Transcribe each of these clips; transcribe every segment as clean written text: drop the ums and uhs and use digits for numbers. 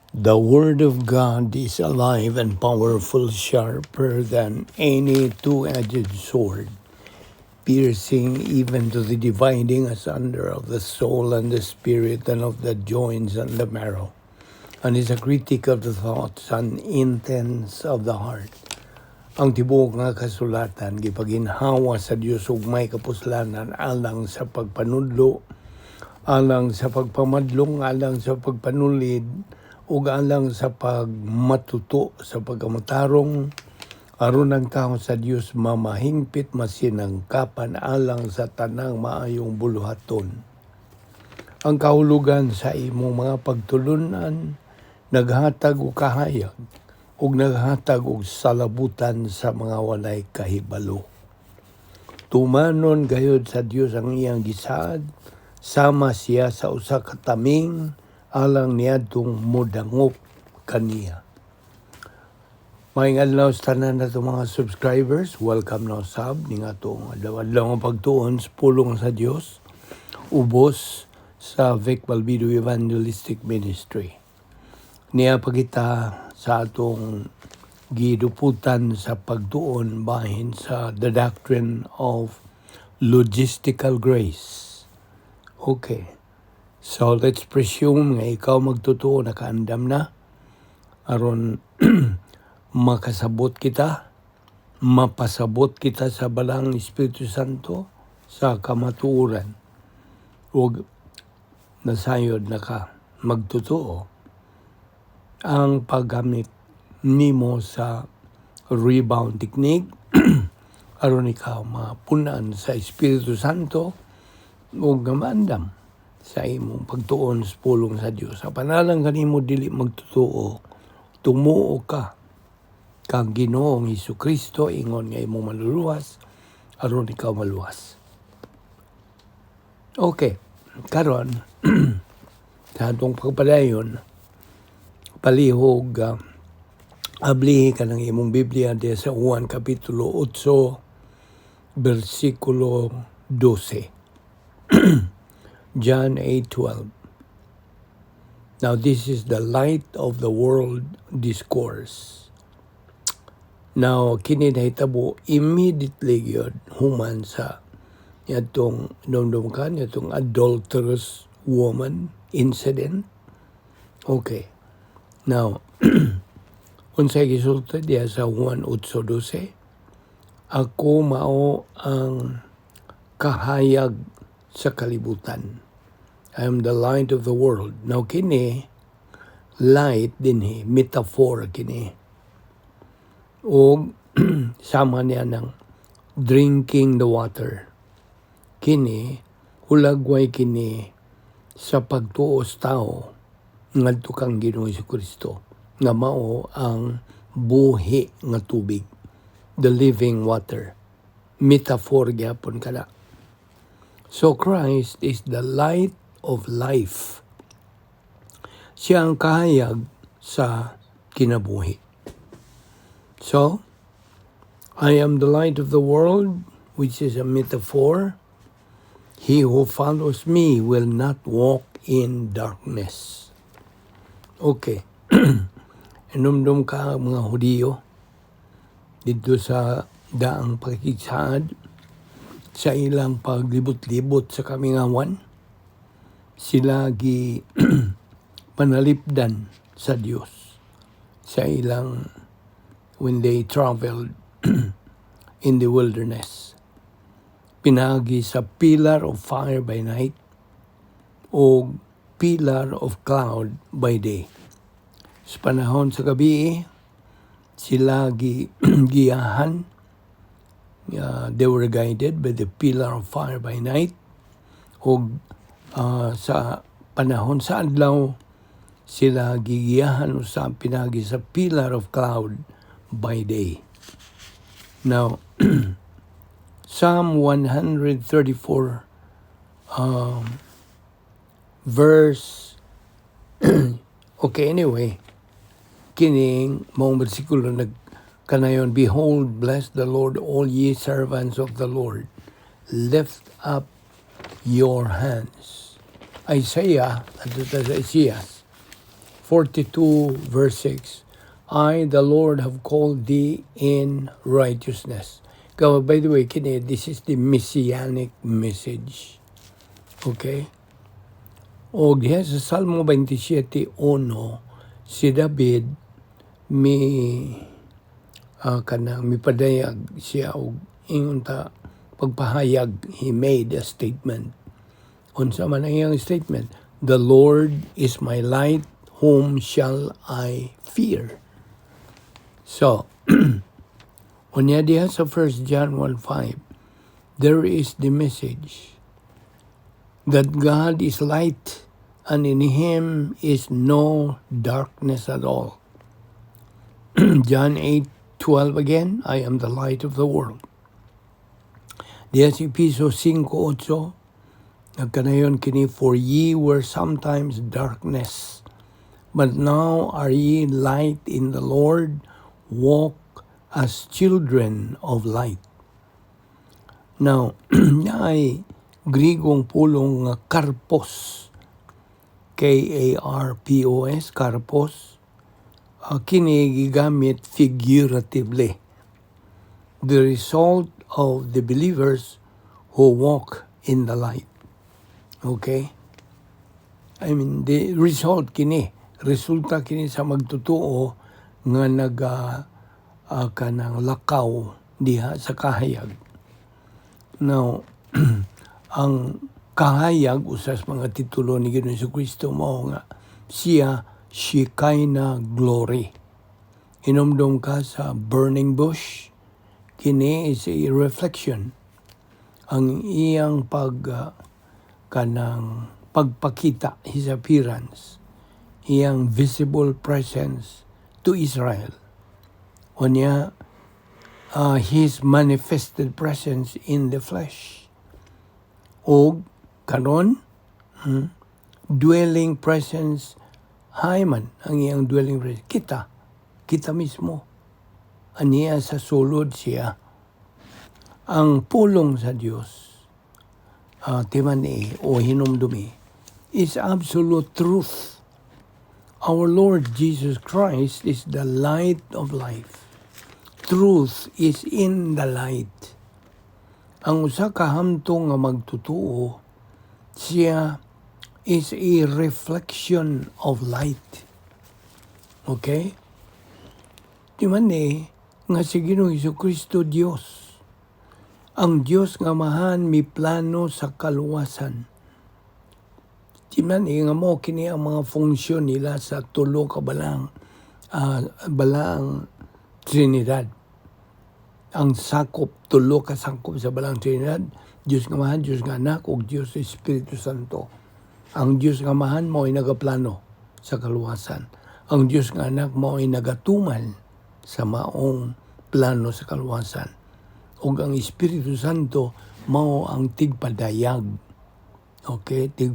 The Word of God is alive and powerful, sharper than any two-edged sword, piercing even to the dividing asunder of the soul and the spirit and of the joints and the marrow, and is a critic of the thoughts and intents of the heart. Ang tibuok nga kasulatan gipaginhawa sa Dios ug may kapuslanan alang sa pagpanudlo, alang sa pagpamadlong, alang sa pagpanulid, ug alang sa pagmatuto sa pagkamatarong, aron ang tao sa Dios mamahingpit, masinangkapan alang sa tanang maayong buluhaton. Ang kahulugan sa imong mga pagtulunan naghatag og kahayag ug naghatag og salabutan sa mga walay kahibalo. Tumanon gayod sa Dios ang iyang gisaad, sama siya sa usa ka taming alang niadtong modangop kaniya. Maayong adlaw sa tanan nato mga subscribers. Welcome na usab ning atong adlaw-adlaw nga pagtuon sa pulong sa Dios ubos sa Vic Balbido Evangelistic Ministry. Niya pa kita sa atong giduputan sa pagtuon bahin sa the doctrine of logistical grace. Okay. So let's presume nga ikaw magtotoo nakaandam na aron makasabot kita, mapasabot kita sa Balaang Espiritu Santo sa kamatuoran ug nasayod na ka magtotoo ang paggamit nimo sa rebound technique aron ikaw mapunan sa Espiritu Santo ug maandam sa imong pagtuon sa pulong sa Dios. Sa panalang kanimo dili magtotoo, tumuo ka kang Ginoong Kristo ingon nga imong maluluwas aron ikaw maluwas. Okay, karon sa atong pagpadayon, palihog ablihi ka ng imong Biblia diya sa Juan Kapitulo 8 bersikulo 12. John 8:12. Now this is the light of the world discourse. Now kini nahitabo immediately gyud human sa yatong hinumdum ka yatong adulterous woman incident. Okay. Now unsay gisulti diya sa Juan 8:12? Ako mao ang kahayag sa kalibutan. I am the light of the world. Now kini light dinhi, metaphor kini. O sama niya ng drinking the water. Kini hulagway kini sa pagtuos tao ngadto kang Ginoong Kristo nga mao ang buhi nga tubig, the living water. Metaphor gyapon kana. So Christ is the light of life. Siya ang kahayag sa kinabuhi. So, I am the light of the world, which is a metaphor. He who follows me will not walk in darkness. Okay. Hinumdum ka mga Hudiyo dito sa daang pakigsaad sa ilang paglibot-libot sa kamingawan, sila gi panalipdan sa Dios sa ilang when they traveled in the wilderness. Pinagi sa pillar of fire by night o pillar of cloud by day. Sa panahon sa gabi, sila gi giyahan. They were guided by the pillar of fire by night ug sa panahon sa adlaw sila gigiyahan usab pinagi sa pillar of cloud by day. Now, Psalm 134 verse, okay, anyway, kining maong bersikulo nag kanayon, "Behold, bless the Lord, all ye servants of the Lord. Lift up your hands." Isaiah, adto ta sa Isaiah 42 verse 6, "I, the Lord, have called thee in righteousness." Go, by the way, kini, this is the messianic message. Okay? O diha sa Salmo 27:1, si David mi kanang mipadayag siya og ingon ta pagpahayag, he made a statement. Unsa man ang iyang statement? "The Lord is my light, whom shall I fear?" So, unya diha sa 1 John 1:5, there is the message that God is light and in him is no darkness at all. John 8:12 again, "I am the light of the world." Diha sa Epeso 5:8, nagkanayon kini, "For ye were sometimes darkness, but now are ye light in the Lord, walk as children of light." Now, naay Grigong pulong nga karpos, karpos, karpos, kini gigamit figuratively. The result of the believers who walk in the light. Okay? I mean, the result kini, resulta kini sa magtutuo nga naga kanang lakaw diha sa kahayag. Now, ang kahayag, usas mga titulo ni Ginoong Kristo mao nga siya Shekinah glory. Hinumdum ka sa burning bush, kini is a reflection ang iyang pag kanang pagpakita, his appearance, iyang visible presence to Israel. Unya, his manifested presence in the flesh. Og karon, dwelling presence hay man ang iyang dwelling presence. Kita, kita mismo. Aniya sa sulod siya. Ang pulong sa Dios, timan ni o hinumdumi, is absolute truth. Our Lord Jesus Christ is the light of life. Truth is in the light. Ang usa ka hamtong nga magtutuo, siya is a reflection of light. Okay? Di man ni nga si Ginoong Kristo Dios. Ang Dios nga Amahan mi plano sa kaluwasan. Di man ni nga mo kini ang mga funksyon nila sa tulo ka balang Trinidad. Ang sakop, tulo ka sakop sa balang Trinidad, Dios nga Amahan, Dios nga Anak, ug Dios Espiritu Santo. Ang Dios nga Amahan mao ay nagaplano sa kaluwasan. Ang Dios nga Anak mao ay nagatuman sa maong plano sa kaluwasan. Ug ang Espiritu Santo mao ang tigpadayag. Okay, tig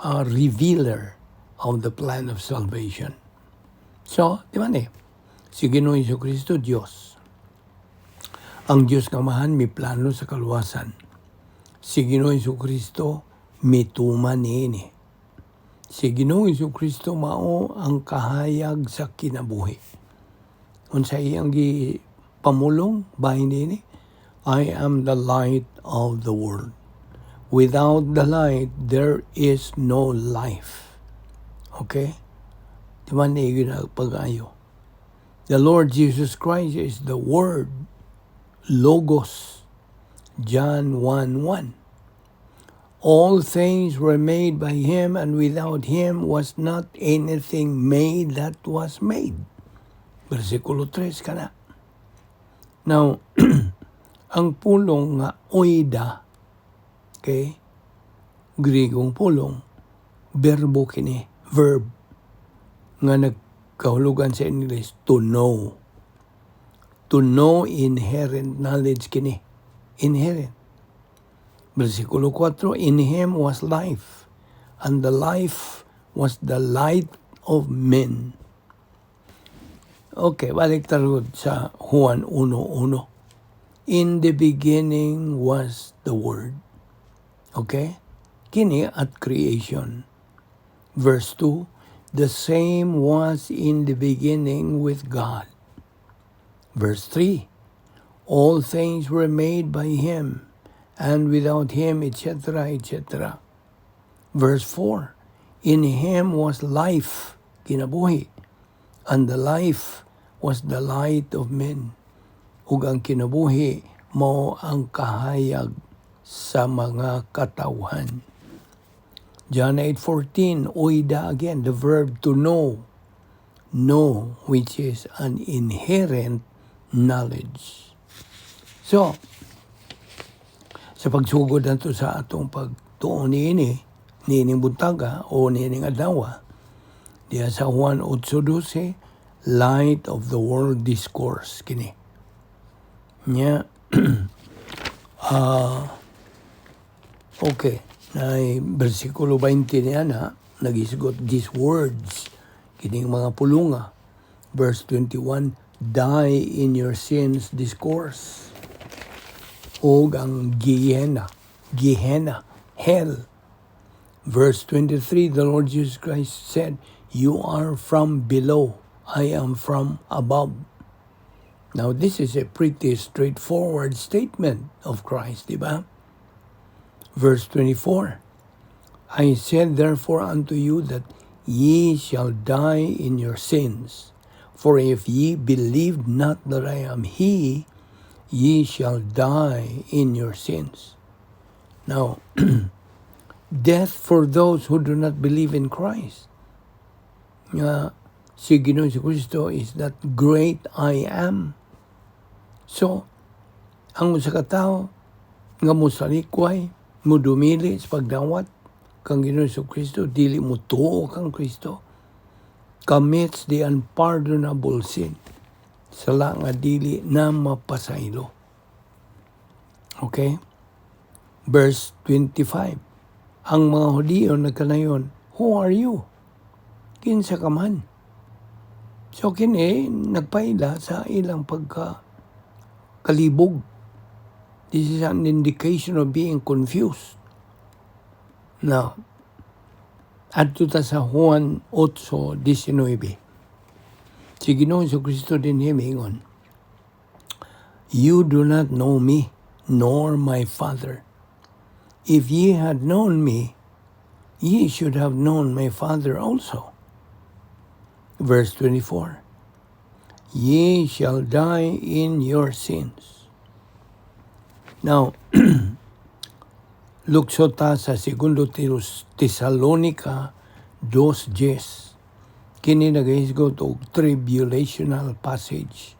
revealer of the plan of salvation. So, di ba ni? Si Ginoong Kristo Dios. Ang Dios nga Amahan may plano sa kaluwasan. Si Ginoong Kristo mituman niini. Si Ginoong Kristo mao ang kahayag sa kinabuhi. Unsa iyang gi pamulong bahin niini? "I am the light of the world." Without the light, there is no life. Okay? Di ba ni pag-ayo? The Lord Jesus Christ is the Word, Logos. John 1:1. "All things were made by him, and without him was not anything made that was made." Versikulo 3 kana. Now, ang pulong nga oida, okay, Grigong pulong, verbo kini, verb, nga nagkahulugan sa English, to know. To know, inherent knowledge kini. Inherent. Versikulo 4, "In him was life, and the life was the light of men." Okay, balik tarud sa Juan 1:1. "In the beginning was the Word." Okay? Kini at creation. Verse 2, The same was in the beginning with God. Verse 3, all things were made by Him, and without Him, etc., etc. Verse 4, in Him was life, kinabuhi, and the life was the light of men. Ug ang kinabuhi mao ang kahayag sa mga katawhan. John 8:14, oida again, the verb to know, know, which is an inherent knowledge. So, sa pagsugod nato sa atong pagtuon niini, niining buntaga o niining adlaw, diya sa Juan 8:12, Light of the World Discourse kini. Nya, okay, na versikulo 20 niya na, nagisgot these words, kining mga pulunga. Verse 21, die in your sins discourse. Og ang Gehenna, Gehenna, hell. Verse 23, the Lord Jesus Christ said, "You are from below, I am from above." Now, this is a pretty straightforward statement of Christ, di ba? Verse 24, I said therefore unto you that ye shall die in your sins. For if ye believe not that I am He, ye shall die in your sins. Now, death for those who do not believe in Christ. Nga si Ginoong Kristo is that great I Am. So, ang usa ka tawo nga mosalikway, mudumili sa pagdawat kang Ginoong Kristo, dili mo tuo kang Kristo, commits the unpardonable sin. Sala nga dili na mapasaylo. Okay? Verse 25. Ang mga Hudiyo nagkanayon, "Who are you? Kinsa ka man?" So kini nagpaila sa ilang pagka kalibog. This is an indication of being confused. Now, adto ta sa Juan 8:19. Si Ginoong Kristo dinhi miingon, "You do not know me, nor my Father. If ye had known me, ye should have known my Father also." Verse 24, "Ye shall die in your sins." Now, lukso ta sa Segundo Tesalonica 2:10. Kini nagahisgot og tribulational passage.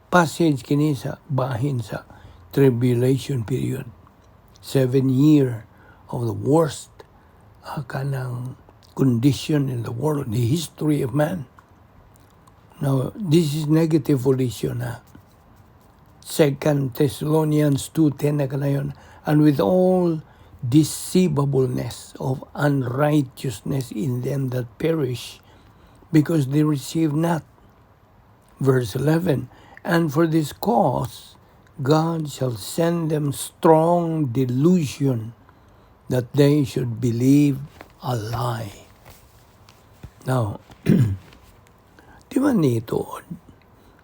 Passage kini sa bahin sa tribulation period. 7 year of the worst kanang condition in the world, the history of man. Now, this is negative volition. Ha? Second Thessalonians 2:10 na kanayon, and with all deceivableness of unrighteousness in them that perish, because they receive not. Verse 11, and for this cause God shall send them strong delusion that they should believe a lie. Now, di ba nito,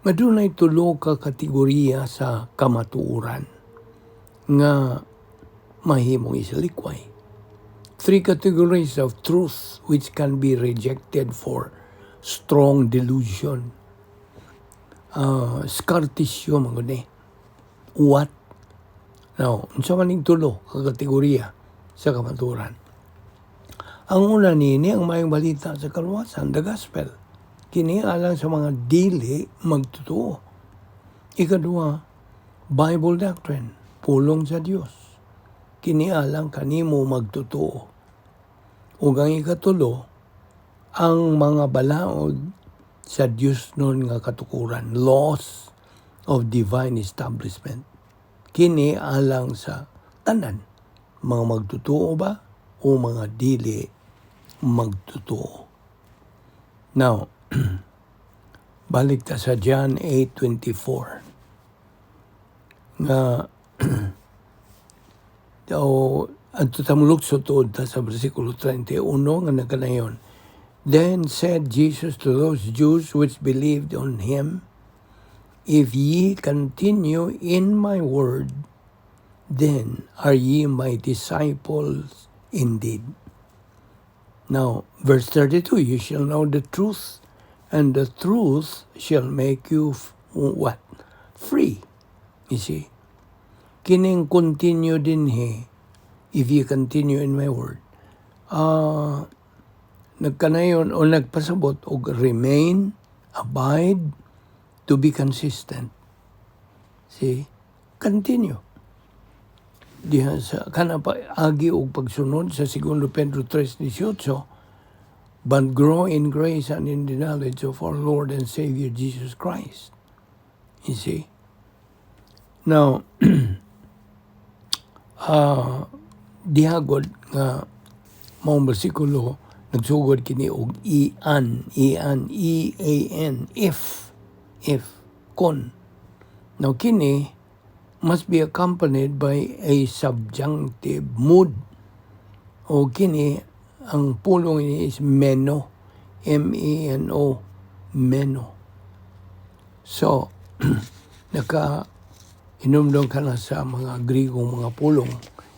nga dunay tulo ka kategorya sa kamatuoran nga mahimong isalikway? Three categories of truth which can be rejected for strong delusion. Skartisyo man gud ni. What? Now, unsa man ning tulo ka kategorya sa kamatuoran? Ang una niini, ang maayong balita sa kaluwasan, the gospel. Kini alang sa mga dili magtotoo. Ikaduha, Bible doctrine, pulong sa Dios. Kini alang kanimo magtotoo. Ug ang ikatulo, ang mga balaod sa Dios nun nga katukuran, laws of divine establishment. Kini alang sa tanan, mga magtotoo ba o mga dili magtotoo. Now, balik ta sa John 8:24 nga o adto ta molukso tuod ta sa bersikulo 31 nga nagkanayon. Then said Jesus to those Jews which believed on him, "If ye continue in my word, then are ye my disciples indeed." Now, verse 32, "You shall know the truth, and the truth shall make you" what? Free. You see? Kining continue dinhi, "If you continue in my word," nagkanayon o nagpasabot og remain, abide, to be consistent. See? Continue. Diha sa kana pa agi og pagsunod sa 2 Pedro 3:18, "But grow in grace and in the knowledge of our Lord and Savior Jesus Christ." You see? Now, diha gud nga maong bersikulo nagsugod kini og ian, ian, E A N, if, kon. Now kini must be accompanied by a subjunctive mood. O kini ang pulong ini is meno, M E N O, meno. So naka hinumdom ka na sa mga Grigong mga pulong.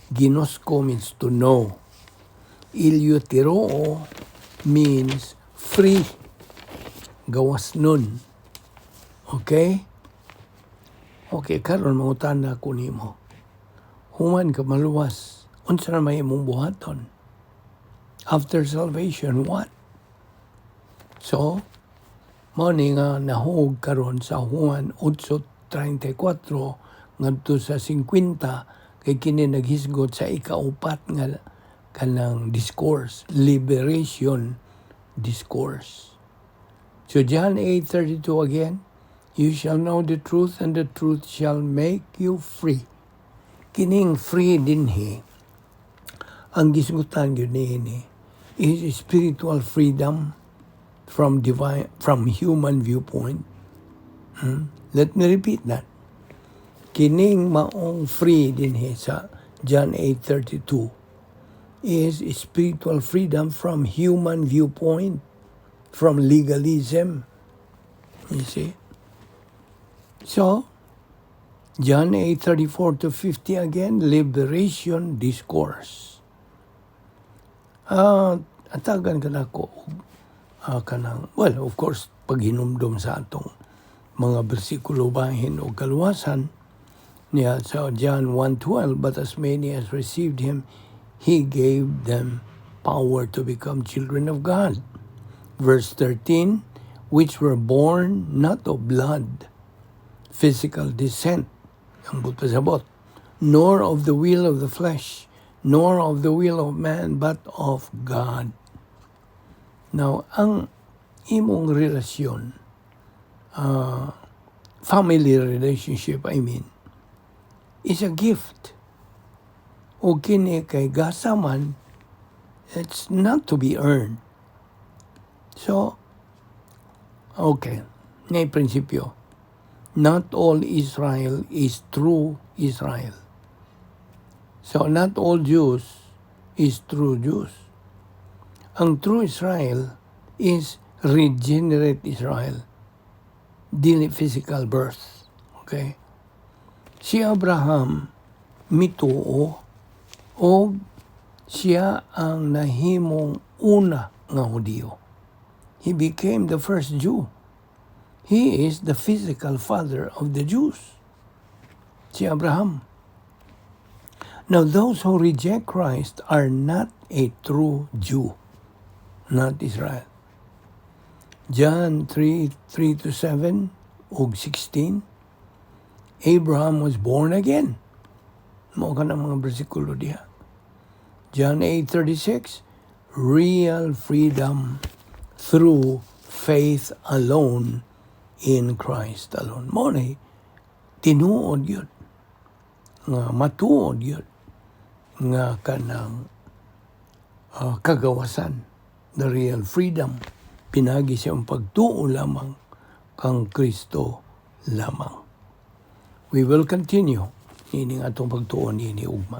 Ginosko means to know. Eleuteroo means free. Gawas nun. Okay? Okay, karon mangutana ko nimo. Human ka maluwas, unsa na may imong buhaton? After salvation, what? So, mao ni nga nahug karon sa Juan 8:34 ngadto sa 50 kay kini naghisgot sa ikaupat nga kanang discourse, liberation discourse. So John 8:32 again, "You shall know the truth and the truth shall make you free." Kining free dinhi, ang gisgutan gyud niini is spiritual freedom from divine, from human viewpoint. Let me repeat that. Kining maong free dinhi sa John 8:32 is spiritual freedom from human viewpoint, from legalism. You see? So, John 8:34 to 50 again, liberation discourse. Atagan ka nako kanang, well, of course, paghinumdom sa atong mga bersikulo bahin o kaluwasan niya sa John 1:12, "But as many as received him, he gave them power to become children of God." Verse 13, "Which were born not of blood," physical descent, ang pasabot, "nor of the will of the flesh, nor of the will of man, but of God." Now, ang imong relasyon, family relationship, I mean, is a gift. O kini kay gasa man, it's not to be earned. So, okay, ngay prinsipyo, not all Israel is true Israel. So, not all Jews is true Jews. Ang true Israel is regenerate Israel. Dili physical birth. Okay? Si Abraham mituo o siya ang nahimong una nga Hudiyo. He became the first Jew. He is the physical father of the Jews. Si Abraham. Now, those who reject Christ are not a true Jew, not Israel. John 3, 3 to 7 ug 16, Abraham was born again. Mao ka ng mga bersikulo diha. John 8:36, real freedom through faith alone in Christ alone. Mao ni tinuod yun. Nga matuod yun. Nga kanang kagawasan, the real freedom, pinagi siyang pagtuo lamang kang Kristo lamang. We will continue ining atong pagtuo niini ugma.